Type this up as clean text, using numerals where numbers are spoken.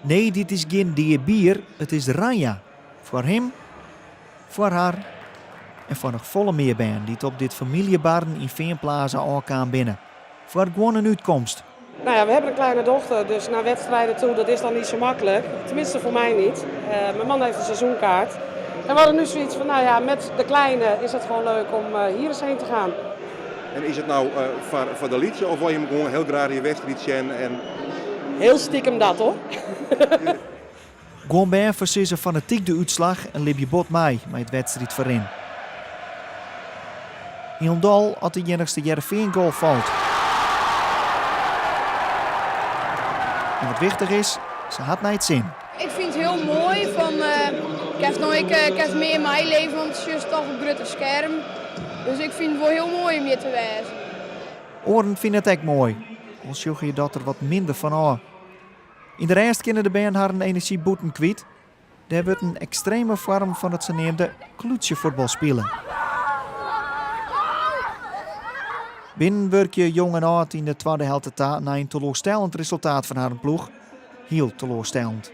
Nee, dit is gjin dea bier, it is ranja. Foar him, foar har en foar noch folle mear bern dy't op dit famyljebarren yn Feanplaza ôfkaam binne. Foar guon in útkomst. Nou ja, we hebben een kleine dochter, dus naar wedstrijden toe, dat is dan niet zo makkelijk. Tenminste voor mij niet. Uh, mijn man heeft een seizoenkaart. En we hadden nu zoiets van, nou ja, met de kleine is het gewoon leuk om uh, hier eens heen te gaan. En is it no uh, foar, foar de lytse of wolle je him gewoan hiel graach dy wedstriid sjen? En... Heel stiekem dat hoor. Guon bern foarsizze fanatyk de útslach en libje bot mei mei it wedstriidferrin. Hielendal as de iennichste Hearrenfean-goal falt. En wat wichtich is, se hat nei it sin. Ik fyn it hiel moai fan kinst no ek kinst mear meileve want sjochst toch op grutte skerm. Dus ik fyn it wol hiel moai om hjir te wêzen. Oaren fine it ek moai, al sjogge je dat der wat minder fan ôf. Yn de rêst kinne de bern harren enerzjy bûten kwyt. Dêr wurdt in ekstreme foarm fan it saneamde klútsjefuotbal spile. Binnen wurkje jong en âld yn de twadde helte ta nei in teloarstellend resultaat fan harren ploech. Hiel teloarstellend.